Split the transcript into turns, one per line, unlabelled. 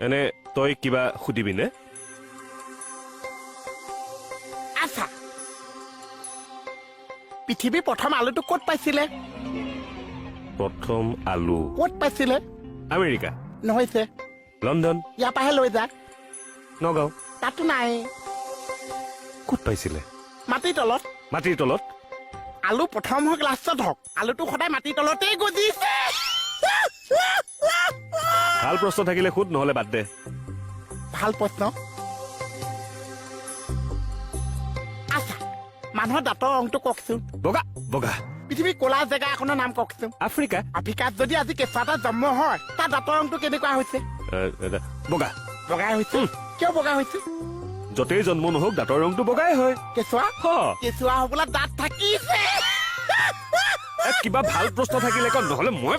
এনে তই কিবা সুধিবিনে?
আচ্ছা, পৃথিৱীৰ প্ৰথম আলুটো ক'ত পাইছিলে?
প্ৰথম আলু
ক'ত পাইছিলে?
আমেৰিকা।
নহৈছে।
লণ্ডন।
ইয়াৰ পৰাহে লৈ যা।
নগাঁও।
তাতো নাই।
ক'ত পাইছিলে?
মাটিৰ তলত।
মাটিৰ তলত?
আলু প্ৰথম হওক, লাষ্টত হওক, আলুটো সদায় মাটিৰ তলতেই গজিছে।
ভাল প্ৰশ্ন থাকিলে সুধ, নহ'লে বাদ দে।
ভাল প্ৰশ্ন। আচ্ছা, মানুহৰ দাঁতৰ ৰংটো কওকচোন।
বগা, বগা।
পৃথিৱীৰ ক'লা জেগা এখনৰ নাম কওকচোন।
আফ্ৰিকা।
আফ্ৰিকাত যদি আজি কেঁচুৱা এটা জন্ম হয়, তাৰ দাঁতৰ ৰংটো কেনেকুৱা হৈছে?
এ, বগা।
বগা হৈছে? কিয় বগা হৈছে?
য'তেই জন্ম নহওক, দাঁতৰ ৰংটো বগাই হয়।
কেঁচুৱা
হ।
কেঁচুৱা হ'বলা দাঁত থাকিছে।
কিবা ভাল প্ৰশ্ন থাকিলে ক, নহ'লে মই